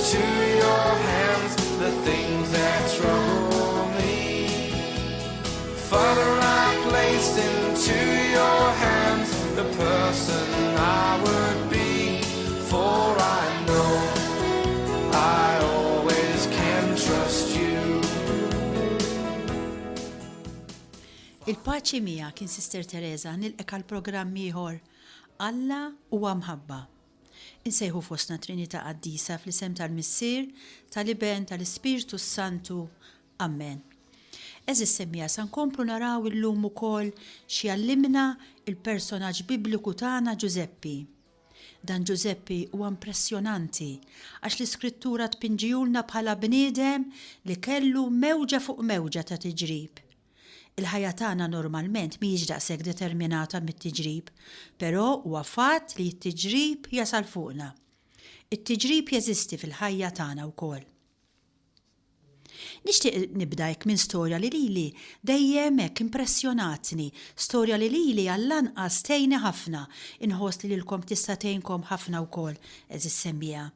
into your hands the things that trouble me. Father, I place into your hands the person I would be, for I know I always can trust you. Il-paċi miegħek kien Sister Teresa nilqek għal programm ieħor Alla huwa mħabba. Insejħu fostna Trinità Qaddisa fl-isem tal-Missier, tal-Iben, tal-Ispirtu s-Santu. Amen. Għeżież semmiegħa sa nkomplu naraw illum ukoll x'jgħallimna il-personaġġ Bibliku tagħna Ġużeppi. Dan Ġużeppi huwa impressjonanti għax l-Iskrittura tpinġihulna bħala bniedem li kellu mewġa fuq mewġa ta' tiġrib. Il-ħajja tagħna normalment mhijiex daqshekk determinata mit-tiġrib, però huwa fatt li t-tiġrib jasal fuqna. It-tiġrib jeżisti fil-ħajja tagħna wkoll. Nixtieq nibda hekk minn storja li lili dejjem hekk impressjonatni, storja li lili għall-anqas tgħinni ħafna, inħoss li lilkom tista' tgħinkom ħafna wkoll, għeżież semmiegħa.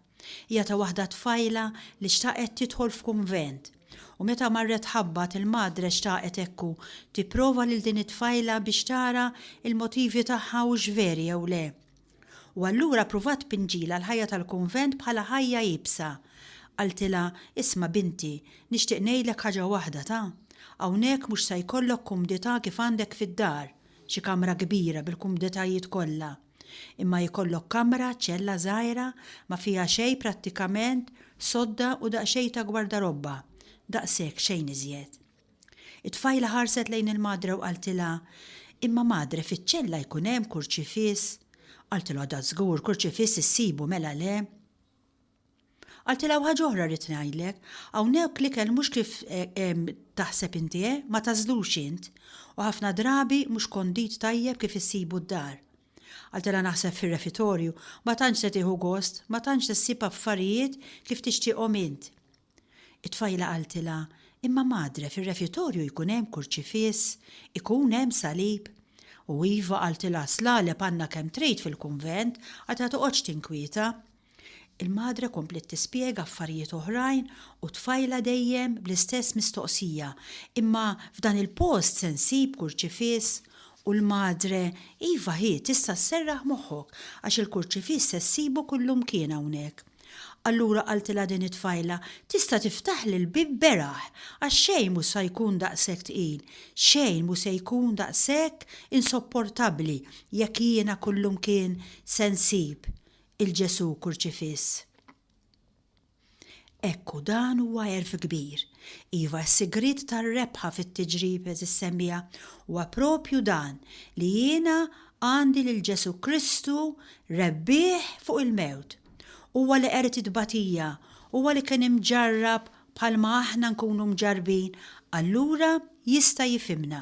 Hija ta' waħda tfajla li xtaqet tidħol f'kunvent. U meta marret tħabbat il-madre xtaqet hekk u tipprova lil din it-tfajla biex tara il-motivi tagħha hux veri jew le. U allura pruvat tpinġilha l-ħajja tal-kunvent bħala ħajja iebsa. Qaltilha, Isma' binti, nixtieq ngħidlek ħaġa waħda ta'. Hawnhekk mhux sa jkollok kumdità kif għandek fid-dar, xi kamra kbira bil-kumditajiet kollha. Imma jkollok kamra, ċella żgħira, ma fiha xejn prattikament, sodda u daqsxejn ta' gwardarobba. Daqshekk, xejn iżjed. It-tfajla ħarset lejn il-madre u qaltilha, Imma madre, fiċ-ċella jkun hemm kurċifiss? Qaltilha, Dażgur, kurċifiss issibu, mela le? Qaltilha, U ħaġa oħra rrid ngħidlek, hawnhekk l-ikel mhux kif taħseb inti, eh, ma tagħżlux int, u ħafna drabi mhux kondit tajjeb kif issibu d-dar. Qaltilha, Naħseb fir-refitorju ma tantx se tieħu gost, ma tantx se ssib affarijiet kif tixtieqhom int. It-tfajla qaltilha, Imma madre, fir-refitorju jkun hemm kurċifiss, ikun hemm salib. U iva, qaltilha, slaleb għandna kemm trid fil-kunvent, qaltilha toqgħodx tinkwieta. Il-madre kompliet tispjega affarijiet oħrajn u t-tfajla dejjem bl-istess mistoqsija, Imma f'dan il-post se nsib kurċifiss? U l-madre, Iva hi, tista' sserraħ moħħok għax il-kurċifiss se ssibu kullumkien hawnhekk. Allura qaltilha din it-tfajla, tista' tiftaħli l-bieb beraħ, għax xejn mhu sa jkun daqshekk tqil, xejn mhu se jkun daqshekk insopportabbli jekk jiena kullumkien se nsib 'il Ġesù kurċifiss. Hekk hu dan huwa għerf kbir. Iva, s-sigriet tar-rebħa fit-tiġrib, għeżież semmiegħa, huwa propju dan li jiena għandi lil Ġesù Kristu rebbieħ fuq il-mewt. Huwa li qered it-tbatija, huwa li kien imġarrab bħalma aħna nkunu mġarrbin, allura jista' jifhimna.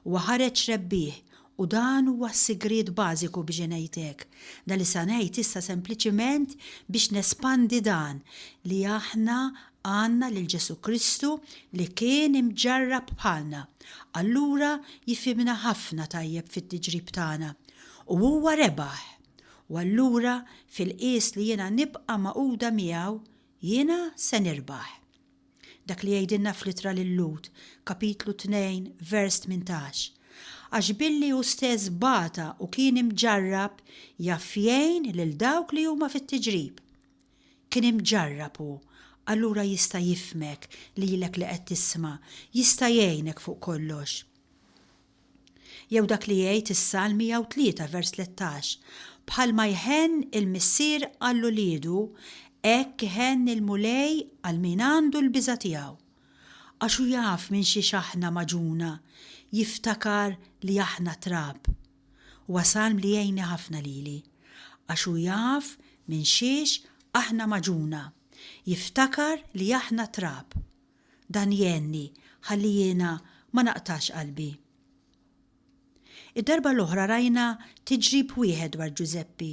Huwa ħareġ rebbieħ u dan huwa s-sigriet bażiku biex ngħid hekk. Dan li sa ngħid issa sempliċiment biex nespandi dan li aħna għandna lil Ġesù Kristu li kien imġarrab bħalna. Allura jifhimna ħafna tajjeb fit-tiġrib tagħna. U huwa rebaħ. U allura fil-qies li jiena nibqa' magħquda miegħu, jiena se nirbaħ. Dak li jgħidilna fl-Ittra lil-Lhud, kapitlu 2, vers 18. Għax billi hu stess bata u kien imġarrab, jaf jgħin lil dawk li huma fit-tiġrib. Kien imġarrab hu, allura jista' jifhmek lilek li qed tisma', jista' jgħinek fuq kollox. Jew dak li jgħid is-Salm 103 vers 13, Bħalma jħenn il-missier għal uliedu, hekk iħenn il-Mulej għal min għandu l-biża' tiegħu. Għax hu jaf minn xiex aħna magħġuna, jiftakar li aħna trab. Huwa salm li jgħinni ħafna lili. Għax hu jaf minn xiex aħna magħġuna, jiftakar li aħna trab. Dan jgħinni ħalli jiena ma naqtax qalbi. Id-darba l-oħra rajna tiġrib wieħed dwar Ġużeppi,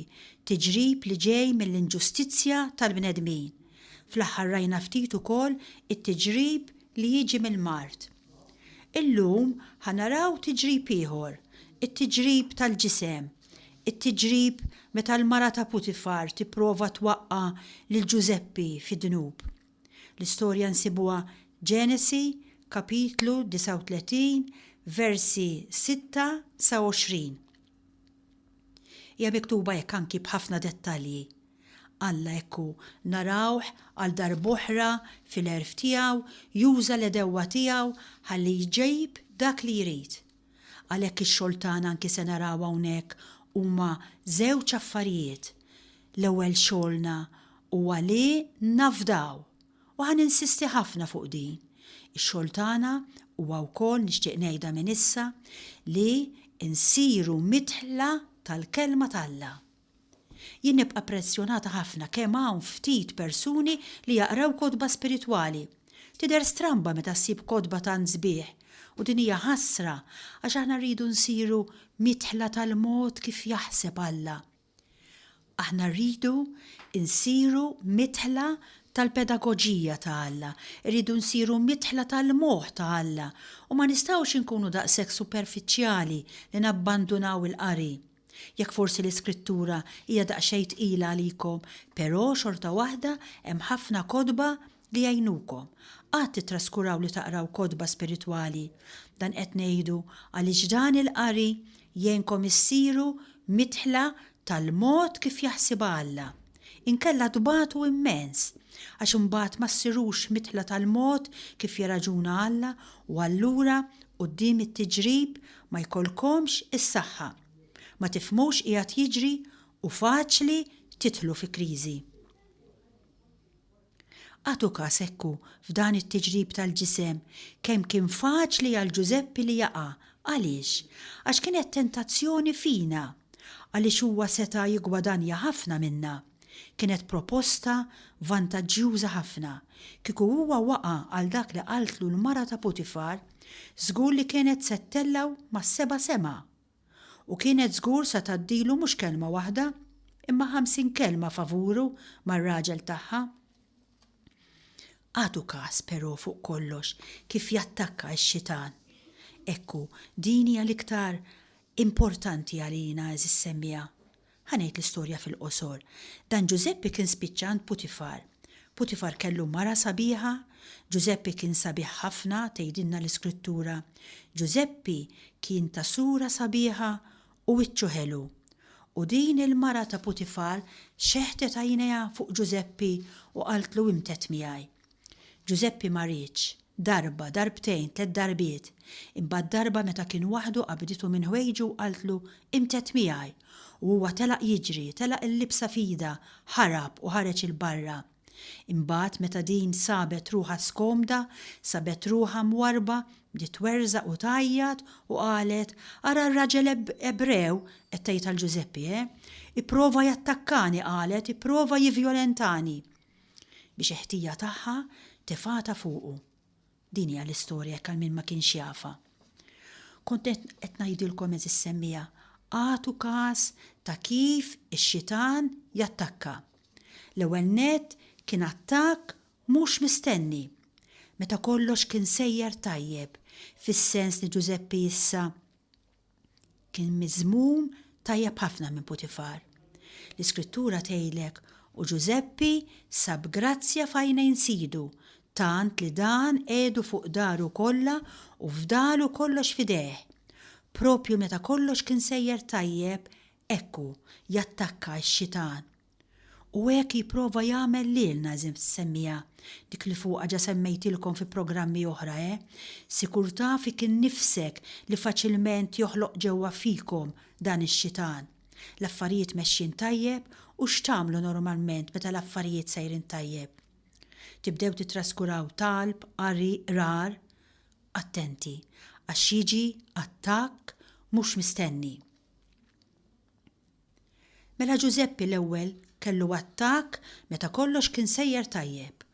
tiġrib li ġej mill-inġustizzja tal-bnedmin. Fl-aħħar rajna ftit ukoll it-tiġrib li jiġi mill-mard. Illum ħa naraw tiġrib ieħor, it-tiġrib tal-ġisem. It-tiġrib meta l-mara ta' Putifar tipprova twaqqa' lil Ġużeppi fid-dnub. L-istorja nsibuha Ġenesi kapitlu 39 versi 6 sa 20. Hija miktuba hekk anki b'ħafna dettalji. Alla hekk hu, narawh għal darb'oħra fil-għerf tiegħu juża l-għedewwa tiegħu ħalli jġib dak li jrid. Għalhekk ix-xogħol tagħna anki se naraw hawnhekk huma żewġ affarijiet. L-ewwel xogħolna huwa li nafdaw. U ħa ninsisti ħafna fuq din. Ix-xogħol tagħna huwa wkoll, nixtieq ngħidha minn issa, li nsiru midħla tal-Kelma t'Alla. Jien nibqa' pressjonata ħafna kemm hawn ftit persuni li jaqraw kotba spiritwali. Tidher stramba meta ssib kotba tant sbieħ, u din hija ħasra għax aħna rridu nsiru midħla tal-mod kif jaħseb Alla. Aħna rridu nsiru midħla tal-pedagoġija ta' Alla, irridu nsiru midħla tal-moħħ ta' Alla u ma nistgħux inkunu daqshekk superfiċjali li nabbandunaw il-qari. Jekk forsi l-Iskrittura hija daqsxejn tqila għalikom, però xorta waħda hemm ħafna kotba li jgħinukom. Qatt tittraskuraw li taqraw kotba spiritwali. Dan qed ngħidu għaliex dan il-qari jgħinkom issiru midħla tal-mod kif jaħsibha Alla. Inkella tbatu immens, għax imbagħad ma ssirux midħla tal-mod kif jirraġuna Alla u allura quddiem it-tiġrib ma jkollkomx is-saħħa. Ma tifhmux x'qiegħed jiġri u faċli tidħlu fi kriżi. Agħtu kas hekk hu f'dan it-tiġrib tal-ġisem kemm kien faċli għal Ġużeppi li jaqa'. Għaliex? Għax kienet tentazzjoni fina. Għaliex huwa seta' jiggwadanja ħafna minnha. Kienet proposta vantaġġjuża ħafna. Kieku huwa waqa' għal dak li qaltlu l-mara ta' Putifar, żgur li kienet se ttellgħu mas-seba' sema. U kienet żgur sa tgħaddilu mhux kelma waħda, imma 50 kelma favuru mar-raġel tagħha. Agħtu kas, però, fuq kollox, kif jattakka x-xitan. Ekku, din hija l-iktar importanti għalina, għeżież semmiegħa. Ħa ngħid l-istorja fil-qosor. Dan Ġużeppi kien spiċċa għand Putifar. Putifar kellu mara sabiħa. Ġużeppi kien sabiħ ħafna, tgħidilna l-Iskrittura. Ġużeppi kien ta' sura sabiħa u wiċċu ħelu. U din il-mara ta' Putifar xeħtet għajnejha fuq Ġużeppi u qaltlu imtedd miegħi. Ġużeppi ma riedx. Darba, darbtejn, tlett darbiet. Imbagħad darba meta kien waħdu qabditu minn ħwejġu u qaltlu, Imtedd miegħi! U huwa telaq jiġri, telaq il-libsa f'idha, ħarab u ħareġ 'il barra. Imbagħad meta din sabet ruħha skomda, sabet ruħha mwarrba, bdiet twerżaq u tgħajjat u qalet, Ara r-raġel Ebrew, qed tgħid għal Ġużeppi, eh? Ipprova jattakkani, qalet, ipprova jivjolentani. biex il-ħtija tagħha tefgħatha fuqu. Din hija l-istorja jekk għal min ma kienx jafha. Kont qed ngħidilkom għeżież semmiegħa, agħtu każ ta' kif ix-xitan jattakka. L-ewwel nett kien attakk mhux mistenni. Meta kollox kien sejjer tajjeb, fis-sens li Ġużeppi issa Kien miżmum tajjeb ħafna minn Putifar. L-Iskrittura tgħidlek, U Ġużeppi sab grazzja f'għajnejn sidu, tant li dan qiegħdu fuq daru kollha u fdalu kollox f'idejh. Proprju meta kollox kien sejjer tajjeb, hekk hu, jattakka x-xitan. U hekk jipprova jagħmel lilna, eżempju semmiha, dik li fuqha ġa semmejtilkom fi programmi oħra, eh? Sikurtà fik innifsek li faċilment joħloq ġewwa fikom dan ix-xitan. L-affarijiet mexjin tajjeb u x'tagħmlu normalment meta l-affarijiet sejrin tajjeb? Tibdew tittraskuraw talb, qari, qrar? Attenti, għax jiġi attakk mhux mistenni. Mela Ġużeppi l-ewwel kellu attakk meta kollox kien sejjer tajjeb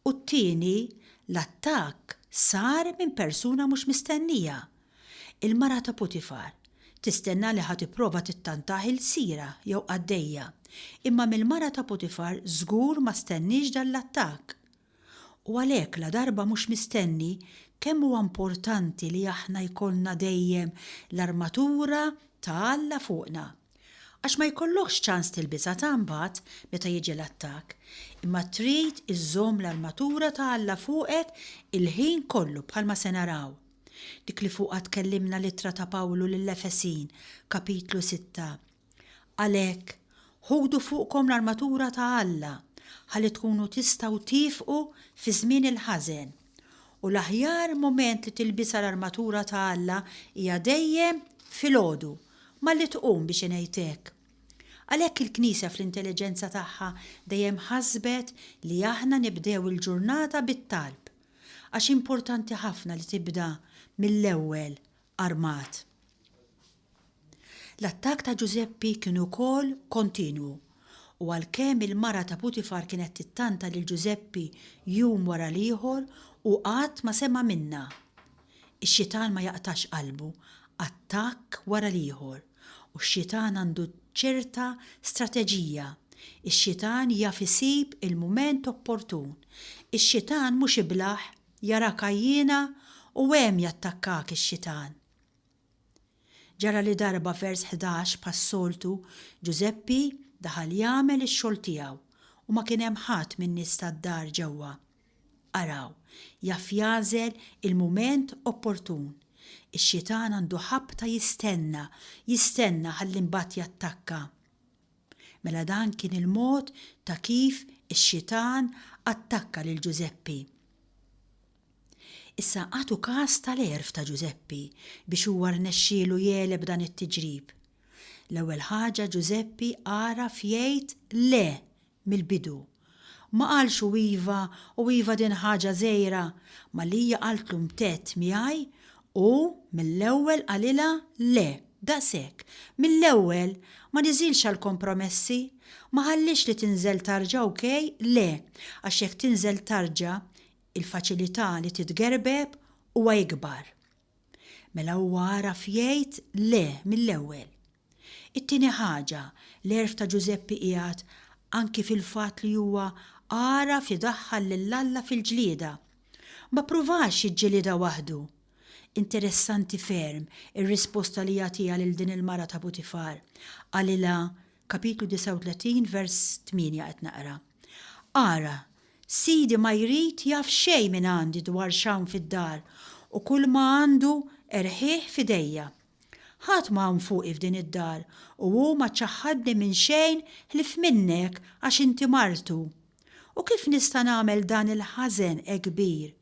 u t-tieni l-attakk sar minn persuna mhux mistennija, il-mara ta' Putifar. Tistenna li ħa tipprova tittantah ilsira jew qaddejja, imma mill-mara ta' Putifar żgur ma stenniex dan l-attakk. U għalhekk ladarba mhux mistenni, kemm huwa importanti li aħna jkollna dejjem l-armatura ta' Alla fuqna. Għax ma jkollokx ċans tilbisha ta' mbagħad meta jiġi l-attakk, imma trid iżżomm l-armatura ta' Alla fuqek il-ħin kollu bħalma se naraw. Dik li fuqha tkellimna l-ittra ta' Pawlu lill-Efesin, kapitlu sitta. Għalhekk, ħudu fuqkom l-armatura ta' Alla, ħalli tkunu tistgħu tiefqu fi żmien il-ħażen. U l-aħjar mument li tilbisha l-armatura ta' Alla hija dejjem filgħodu, malli tqum biex ingħid hekk. Għalhekk il-Knisja fl-intelliġenza tagħha dejjem ħasbet li aħna nibdew il-ġurnata bit-talb. Għax importanti ħafna li tibda mill-ewwel armat. L-attakk ta' Ġużeppi kien ukoll kontinwu, u għalkemm il-mara ta' Putifar kienet tittanta lil Ġużeppi jum wara l-ieħor, hu qatt ma sema' minnha. Ix-xitan ma jaqtax qalbu, attakk wara l-ieħor. U x-xitan għandu ċerta strateġija. Ix-xitan jaf isib il-mument opportun. Ix-xitan mhux iblah, jarak għajjiena u hemm jattakkak ix-xitan. Ġara li darba vers 11 bħas-soltu Ġużeppi daħal jagħmel ix-xogħol tiegħu u ma kien hemm ħadd min-nies tad-dar ġewwa. Araw, jaf jagħżel il-mument opportun. Ix-xitan għandu ħabta jistenna, jistenna ħalli mbagħad jattakka. Mela dan kien il-mod ta' kif ix-xitan attakka lil Ġużeppi. Issa agħtu kas tal-għerf ta' Ġużeppi biex huwa rnexxielu jegħleb dan it-tiġrib. L-ewwel ħaġa Ġużeppi għaraf jgħid le mill-bidu. Ma qalx u iva u iva din ħaġa żgħira, malli hija qaltlu mtedd miegħi, hu mill-ewwel qalilha le, daqshekk. Mill-ewwel, ma niżilx għal kompromessi, ma ħalliex li tinżel tarġa okej, le, għax jekk tinżel tarġa, Il-faċilità li titgerbeb huwa ikbar. Mela huwa għaraf jgħid le mill-ewwel. It-tieni ħaġa, l-għerf ta' Ġużeppi qiegħed anki fil-fatt li huwa għaraf idaħħal lil Alla fil-ġlieda. Ma ppruvax jiġġilidha waħdu. Interessanti ferm ir-risposta li jagħtiha lil din il-mara ta' Putifar. Qalilha, kapitlu 39 vers 8 qed naqra. Ara, Sidi ma jrid jaf xejn minn għandi dwar x'hawn fid-dar u kulma għandu erħih f'idejja. Ħadd ma hawn fuqi f'din id-dar u hu ma ċaħħadni minn xejn ħlief minnek għax inti martu. U kif nista' nagħmel dan il-ħażen hekk kbir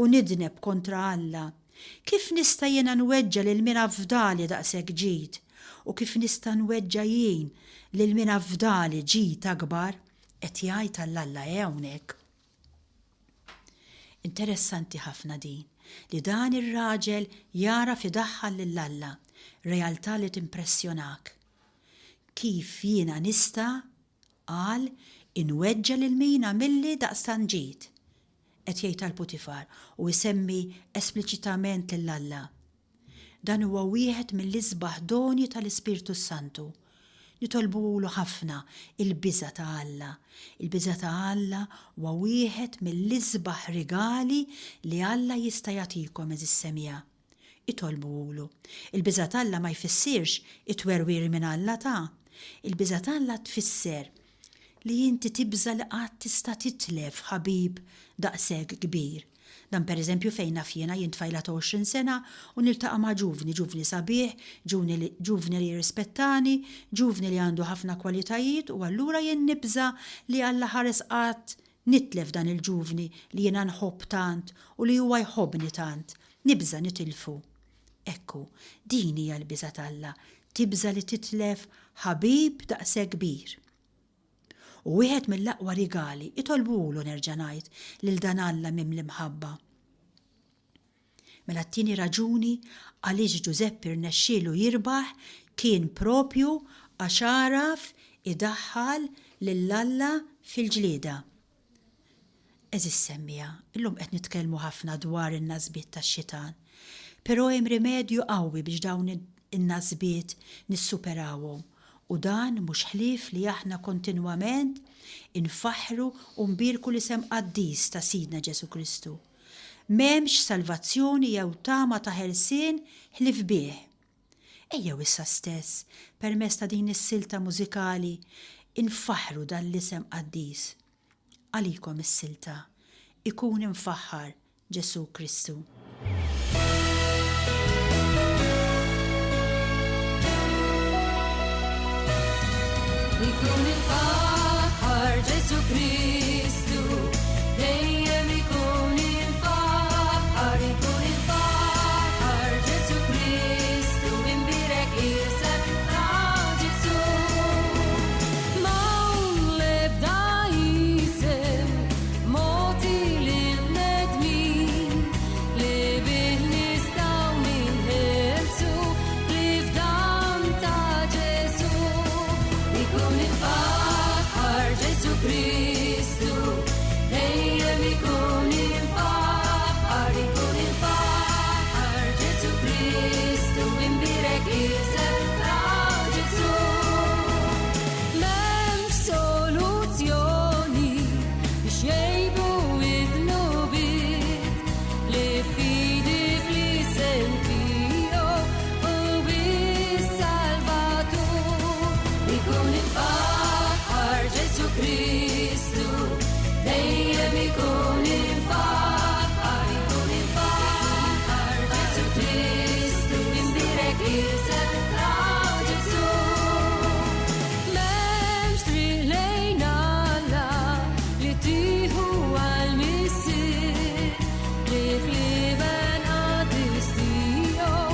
u nidneb kontra Alla? Kif nista' jiena nweġġa' lil min afdali daqshekk ġid? U kif nista' nweġġa' jien lil min afdali ġid akbar? Qed jgħid għal Alla eh hawnhekk. Interessanti ħafna din, li dan ir-raġel jagħraf idaħħal lil Alla, realtà li timpressjonak. Kif jiena nista', qal, inweġġa' lil min għamilli daqstant ġid? Qed jgħid għal Putifar u jsemmi espliċitament lil Alla. Dan huwa wieħed mill-isbaħ doni tal-Ispirtu s-Santu. Nitolbuhulu ħafna il-biża' ta' Alla. Il-biża' ta' Alla huwa wieħed mill-isbaħ rigali li Alla jista' jagħtikom għeżież semmiegħa. Itolbuhulu. Il-biża' t'Alla ma jfissirx it-twerwir minn Alla ta'. Il-biża' t'Alla tfisser li inti tibża' li qatt tista' titlef ħabib daqshekk kbir. Dan pereżempju fejn naf jiena, jien tfajla ta' 20 sena u niltaqa' ma' ġuvni, ġuvni sabiħ, ġuvni li ġuvni li jirrispettani, ġuvni li għandu ħafna kwalitajiet u allura jien nibża' li Alla ħares qatt nitlef dan il-ġuvni li jiena nħobb tant u li huwa jħobbni tant. Nibża' nitilfu. Hekk hu. Din hija l-biża' t'Alla, tibża' li titlef ħabib daqshekk kbir. U wieħed mill-aqwa rigali, itolbuhulu nerġa' ngħid, lil dan Alla mimli mħabba. Mela t-tieni raġuni għaliex Ġużeppi rnexxielu jirbaħ kien propju għax għaraf idaħħal lil Alla fil-ġlieda. Għeżież semmiegħa, illum qed nitkellmu ħafna dwar in-nasbiet tax-xitan. Però hemm rimedju qawwi biex dawn in-nasbiet nissuperawhom u dan mhux ħlief li aħna kontinwament infaħħru u nbierku l-isem qaddis ta' Sidna Ġesù Kristu. M'hemmx salvazzjoni jew tama ta' ħelsien ħlief bih. Ejjew issa stess, permezz ta' din is-silta mużikali, infaħħru dan l-isem qaddis. Għalikom is-silta, Ikun imfaħħar Ġesù Kristu. Ikun imfaħħar Ġesù Kristu, dejjem ikun imfaħħar, ikun imfaħħar Ġesù Kristu, imbierek isem ta' Ġesù. M'hawn l-ebda isem mogħti lill-bnedmin li bih nistgħu ninħelsu ħlief dan ta' Ġesù. Ikun imfaħħar Ġesù Kristu, dejjem ikun imfaħħar, ikun imfaħħar Ġesù Kristu, imbierek isem ta' Ġesù. M'hemmx soluzzjoni biex jgħibu id-dnubiet li fidi fl-isem tiegħu u bis-Salvatur. Ikun imfaħħar Ġesù Kristu, dejjem ikun imfaħħar, ikun imfaħħar Ġesù Kristu, imbierek isem ta' Ġesù. M'hemmx triq lejn Alla li tieħu għall-Missier li fl-Iben qaddis tiegħu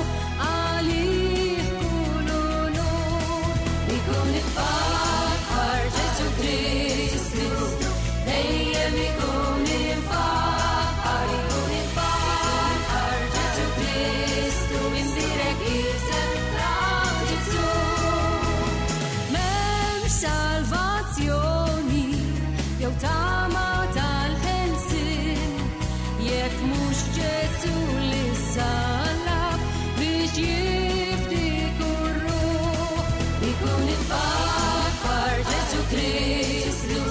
għalih kull unur. Ikun imfaħħar Ġesù Kristu, dejjem ikun imfaħħar, ikun imfaħħar Ġesù Kristu, imbierek isem ta' Ġesù. M'hemmx salvazzjoni jew tama tal-ħelsien jekk mhux Ġesù li sallab biex jifdi kull ruħ. Ikun imfaħħar Ġesù Kristu,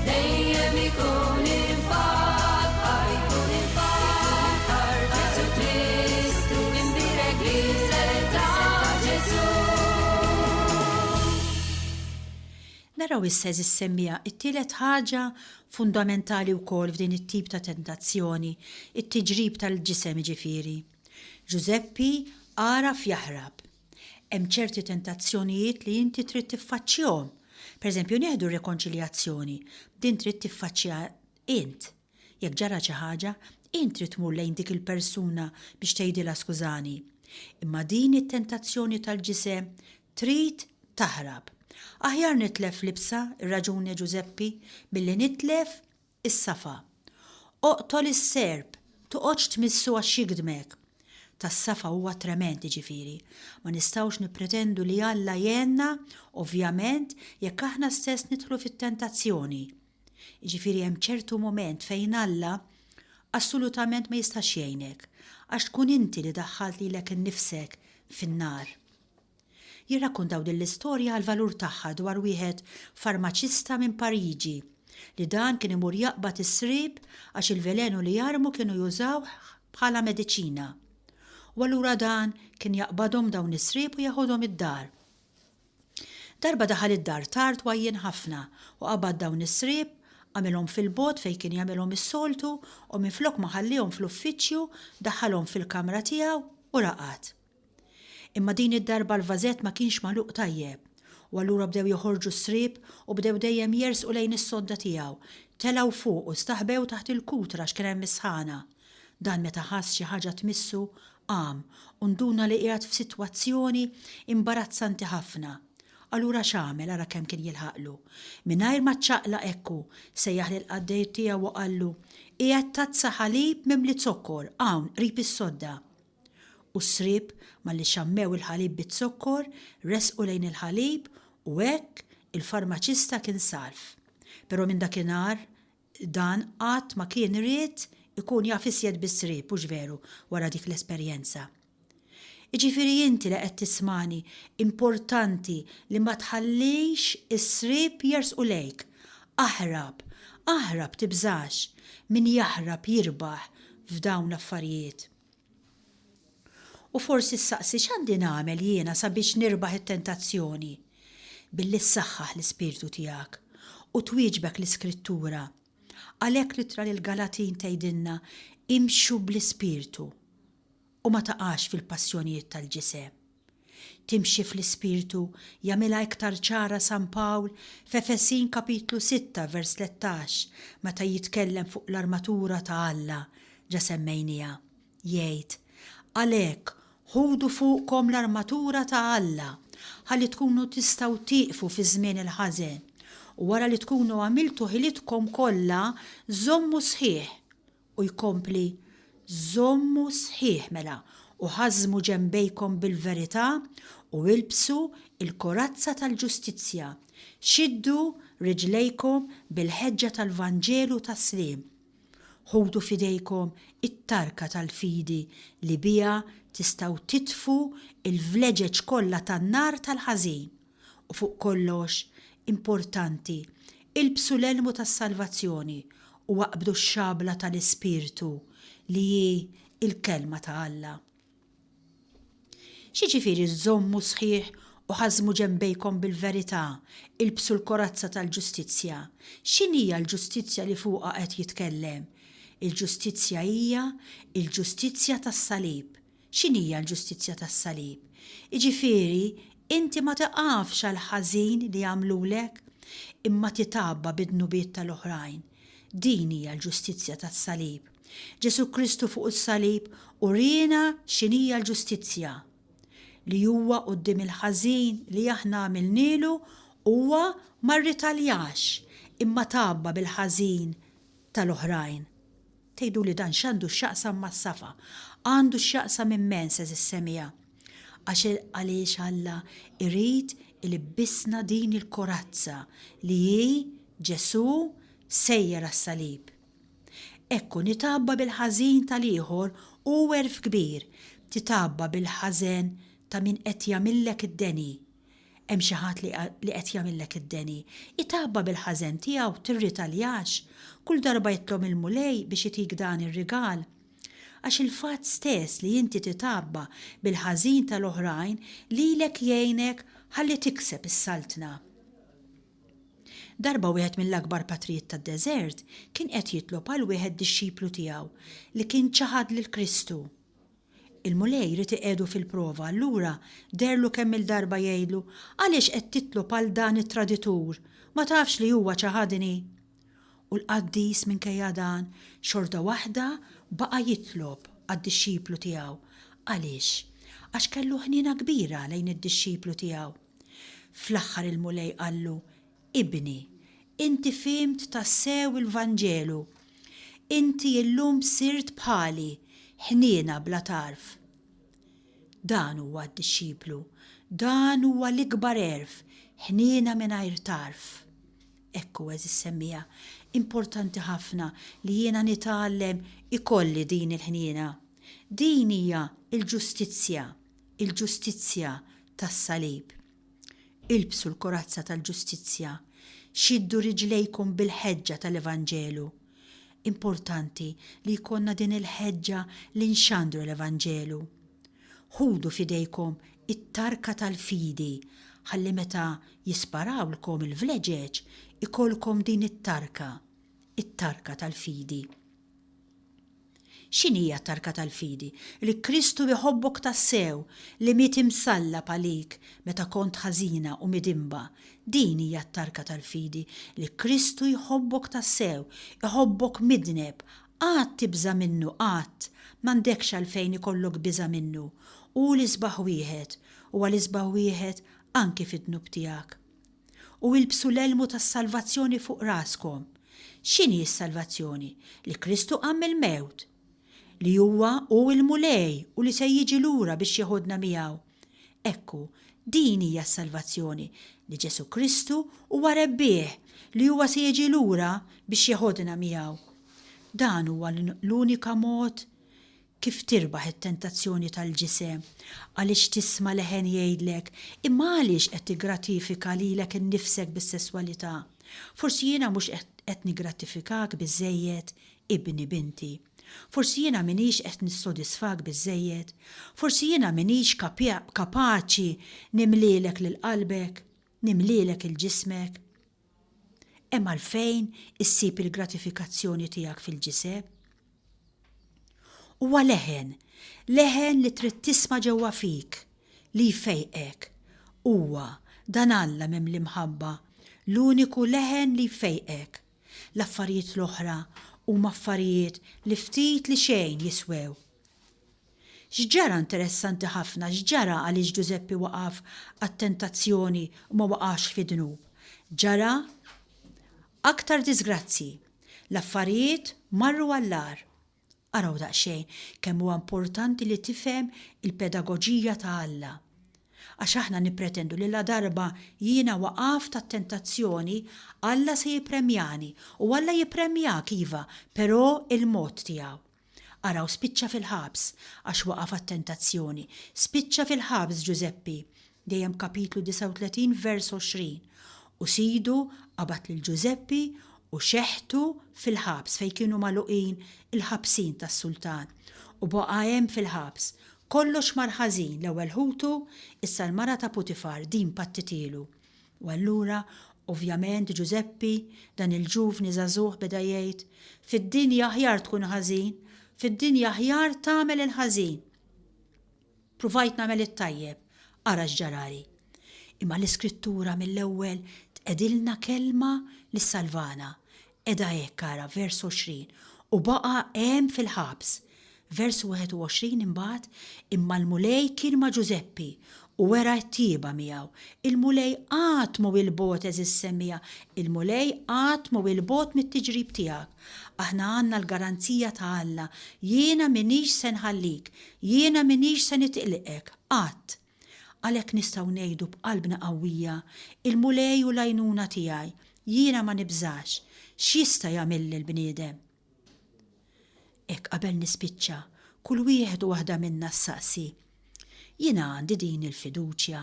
dejjem ikun imfaħħar, ikun imfaħħar Ġesù Kristu, imbierek l-isem ta' Ġesù. Naraw issa għeżież semmiegħa it-tielet ħaġa fundamentali wkoll f'din it-tip ta' tentazzjoni, it-tiġrib tal-ġisem jiġifieri. Ġużeppi għaraf jaħrab. Hemm ċerti tentazzjonijiet li inti trid tiffaċċjhom. Pereżempju nieħdu r-rikonċiljazzjoni, din trid tiffaċċjaha int. Jekk ġara xi ħaġa, int trid tmur lejn dik il-persuna biex tgħidilha skużani. Imma din it-tentazzjoni tal-ġisem trid taħrab. Aħjar nitlef libsa, irraġuna Ġużeppi, milli nitlef is-safa. Oqtol is-serp, toqgħodx tmissu għax jigdmek. Tas-safa huwa tremend, jiġifieri. Ma nistgħux nippretendu li Alla jgħinna, ovvjament, jekk aħna stess nidħlu fit-tentazzjoni. Jiġifieri hemm ċertu mument fejn Alla assolutament ma jistax jgħinek, għax tkun inti li daħħalt lilek innifsek fin-nar. Jirrakkontaw din l-istorja għall-valur tagħha dwar wieħed farmaċista minn Pariġi li dan kien imur jaqbad is-sriep għax il-velenu li jarmu kienu jużawh bħala mediċina. U allura dan kien jaqbadhom dawn is-sriep u jeħodhom id-dar. Darba daħal id-dar tard u għajjien ħafna u qabad dawn is-sriep, għamilhom fil-bogħod fejn kien jagħmilhom is-soltu u minflok ma ħalliehom fl-uffiċċju daħħalhom fil-kamra tiegħu u raqad. Imma din id-darba l-vażett ma kienx magħluq tajjeb, u allura bdew joħorġu s-sriep u bdew dejjem jersqu lejn is-sodda tiegħu. Telgħu fuq u staħbew taħt il-kutra għax kien hemm is-sħana. Dan meta ħass xi ħaġa tmissu, qam u nduna li qiegħed f'sitwazzjoni imbarazzanti ħafna. Allura x'għamel ara kemm kien jilħaqlu. Mingħajr ma ċċaqlaq hekk hu, sejjaħ lill-qaddej tiegħu u qallu, Qiegħed tazza ħalib mimli zokkor hawn qrib is-sodda. U s-sriep, malli xammew il-ħalib biz-zokkor, resqu lejn il-ħalib u hekk il-farmaċista kien salv. Però minn dakinhar dan qatt ma kien ried ikun jaf iżjed bis-sriep, hux veru, wara dik l-esperjenza. Jiġifieri inti li qed tismagħni, importanti li ma tħallix is-sriep jersqu lejk. Aħrab, aħrab tibżax. Min jaħrab jirbaħ f'dawn l-affarijiet. U forsi ssaqsi x'għandi nagħmel jiena sabiex nirbaħ it-tentazzjoni? Billi ssaħħaħ l-ispirtu tiegħek u twieġbek l-Iskrittura. Għalhekk l-ittra lill-Galatin tgħidilna imxu bl-ispirtu u ma taqax fil-passjonijiet tal-ġisem. Timxi fl-Ispirtu jagħmilha iktar ċara San Pawl f'Efesin kapitlu 6 vers 13 meta jitkellem fuq l-armatura ta' Alla, ġa semmejniha. Jgħid, Għalhekk, ħudu fuqkom l-armatura ta' Alla, ħalli tkunu tistgħu tieqfu fiż-żmien il-ħażen, u wara li tkunu għamiltu ħilitkom kollha, żommu sħiħ. U jkompli, Żommu sħiħ mela, u ħażżmu ġenbejkom bil-verità, u ilbsu l-korazza tal-ġustizzja, xiddu riġlejkom bil-ħeġġa tal-vanġelu tas-sliem. Ħudu f'idejkom it-tarka tal-fidi li biha tistgħu titfu l-vleġeġ kollha tan-nar tal-ħażin. U fuq kollox, importanti, ilbsu l-elmu tas-salvazzjoni u aqbdu x-xabla tal-Ispirtu, li hi l-Kelma ta' Alla. X'jiġifieri żommu sħiħ u ħażżmu ġenbejkom bil-verità, ilbsu l-korazza tal-ġustizzja? X'inhija l-ġustizzja li fuqha qed jitkellem? Il-ġustizzja hija l-ġustizzja tas-salib. X'inhija l-ġustizzja tas-salib? Jiġifieri, inti ma tiqafx għall-ħażin li għamlulek, imma titgħabba bid-dnubiet tal-oħrajn. Din hija l-ġustizzja tas-salib. Ġesù Kristu fuq is-salib uriena x'inhija l-ġustizzja. Li huwa quddiem il-ħażin li aħna għamilnielu huwa ma rritaljax, imma tgħabba bil-ħażin tal-oħrajn. Tgħiduli dan x'għandu x'jaqsam mas-safa? Għandu x'jaqsam immens għeżież semmiegħa. Għax għaliex Alla jrid ilibbisna din il-korazza li hi Ġesù sejjer għas-salib. Hekk hu nitgħabba bil-ħażin tal-ieħor hu għerf kbir, titgħabba bil-ħażen ta' min qed jagħmillek id-deni. Hemm xi ħadd li li qed jagħmillek id-deni. Itgħabba bil-ħażen tiegħu, tirritaljax. Kull darba jitlob il-Mulej biex itik dan ir-rigal. Għax il-fatt stess li inti titgħabba bil-ħażin tal-oħrajn lilek jgħinek ħalli tikseb is-Saltna. Darba wieħed mill-akbar patrijiet tad-deżert kien qed jitlob għal wieħed dixxiplu tiegħu li kien ċaħad lil Kristu. Il-Mulej ried iqiegħdu fil-prova allura deherlu kemm-il darba jgħidlu, Għaliex qed titlob għal dan it-traditur? Ma tafx li huwa ċaħadni? U l-qaddis minkejja dan, xorta waħda baqa' jitlob għad-dixxiplu tiegħu. Għaliex? Għax kellu ħniena kbira lejn id-dixxiplu tiegħu. Fl-aħħar il-Mulej qallu, Ibni, inti fhimt tassew il-Vanġelu. Inti illum sirt bħali, ħniena bla tarf. Dan huwa d-dixxiplu. Dan huwa l-ikbar għerf, ħniena mingħajr tarf. Hekk hu għeżież semmiegħa, importanti ħafna li jiena nitgħallem ikolli din il-ħniena. Din hija l-ġustizzja, il-ġustizzja tas-salib. Ilbsu l-korazza tal-ġustizzja. Xiddu riġlejkom bil-ħeġġa tal-Evanġelu. Importanti li jkollna din il-ħeġġa li nxandru l-Evanġelu. Ħudu f'idejkom it-tarka tal-fidi ħalli meta jisparawlkom il-vleġeġ ikollkom din it-tarka, it-tarka tal-fidi. X'inhija t-tarka tal-fidi? Li Kristu jħobbok tassew, li miet imsallab għalik meta kont ħażina u midinba. Din hija t-tarka tal-fidi, li Kristu jħobbok tassew, iħobbok midneb. Qatt tibża' minnu, qatt! M'għandekx għalfejn ikollok biża' minnu. Hu l-isbaħ wieħed, huwa l-isbaħ wieħed anki fid-dnub tiegħek. U ilbsu l-elmu tas-salvazzjoni fuq raskom. X'inhi s-salvazzjoni? Li Kristu qam mill-mewt. Li huwa hu l-Mulej u li se jiġi lura biex jeħodna miegħu. Hekk hu, din hija s-salvazzjoni, li Ġesù Kristu huwa rebbieħ, li huwa se jiġi lura biex jeħodna miegħu. Dan huwa l-unika mod Kif tirbaħ it-tentazzjoni tal-ġisem? Għaliex tisma' leħen jgħidlek, 'Imma għaliex qed tiggratifika lilek innifsek bis-sesswalità? Forsi jiena mhux qed niggratifikak biżżejjed, ibni, binti. Forsi jiena m'iniex qed nissodisfak biżżejjed, forsi jiena m'iniex kapaċi nimlielek lil qalbek, nimlielek 'il ġismek. Hemm għalfejn issib il-gratifikazzjoni tiegħek fil-ġisem. Huwa leħen, leħen li trid tisma' ġewwa fik, li jfejqek. Huwa, dan Alla mimli mħabba, l-uniku leħen li jfejqek. L-affarijiet l-oħra huma affarijiet li ftit li xejn jiswew. X'ġara interessanti ħafna, x'ġara għaliex Ġużeppi waqaf għat-tentazzjoni u ma waqax fid-dnub? Ġara aktar diżgrazzji. L-affarijiet marru għall-agħar. Araw daqsxejn kemm huwa importanti li tifhem il-pedagoġija ta' Alla. Għax aħna nippretendu li ladarba jiena waqaft għat-tentazzjoni, Alla se jippremjani. U Alla jippremjak, iva, però il-mod tiegħu. Araw spiċċa fil-ħabs għax waqaf għat-tentazzjoni. Spiċċa fil-ħabs Ġużeppi. Dejjem kapitlu 39 vers 20. U sidu qabad lil Ġużeppi u xeħtu fil-ħabs fejn kienu magħluqin il-ħabsin tas-sultan. U baqa' hemm fil-ħabs. Kollox mar ħażin, l-ewwel ħutu, issa l-mara ta' Putifar din pattitielu. U allura, ovvjament, Ġużeppi, dan il-ġuvni żagħżugħ beda jgħid, Fid-dinja aħjar tkun ħażin, fid-dinja aħjar tagħmel il-ħażin. Pruvajt nagħmel it-tajjeb, ara x'ġarali. Imma l-Iskrittura mill-ewwel tqegħdilna kelma li ssalvana. Qiegħda hekk ara, vers 20, U baqa' hemm fil-ħabs. Vers 21 Imbagħad, imma l-Mulej kien ma' Ġużeppi u wera t-tjieba miegħu. Il-Mulej qatt mhu 'il bogħod għeżież semmiegħa, il-Mulej qatt mhu 'il bogħod mit-tiġrib tiegħek. Aħna għandna l-garanzija ta' Alla, Jiena m'iniex se nħallik, jiena m'iniex se nitilqek, qatt. Għalhekk nistgħu ngħidu b'qalbna qawwija, Il-Mulej hu l-għajnuna tiegħi, jiena ma nibżax. X'jista' jagħmilli l-bniedem? Hekk qabel nispiċċa, kull wieħed u waħda minna ssaqsi, Jiena għandi din il-fiduċja?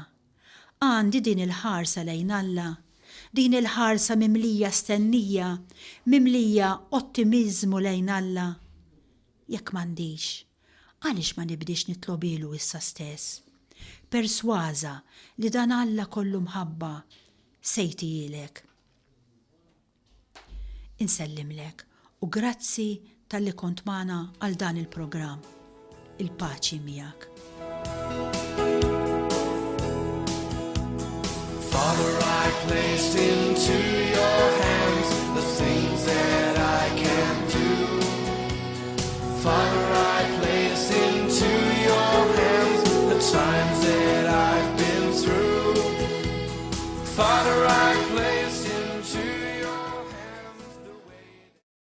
Għandi din il-ħarsa lejn Alla? Din il-ħarsa mimlija stennija, mimlija ottimiżmu lejn Alla? Jekk m'għandix, għaliex ma nibdiex nitlobhielu issa stess? Persważa li dan Alla kollu mħabba se jtihielek. Insellimlek u grazzi talli kont magħna għal dan il-programm. Il-paċi miegħek. Father, I place into.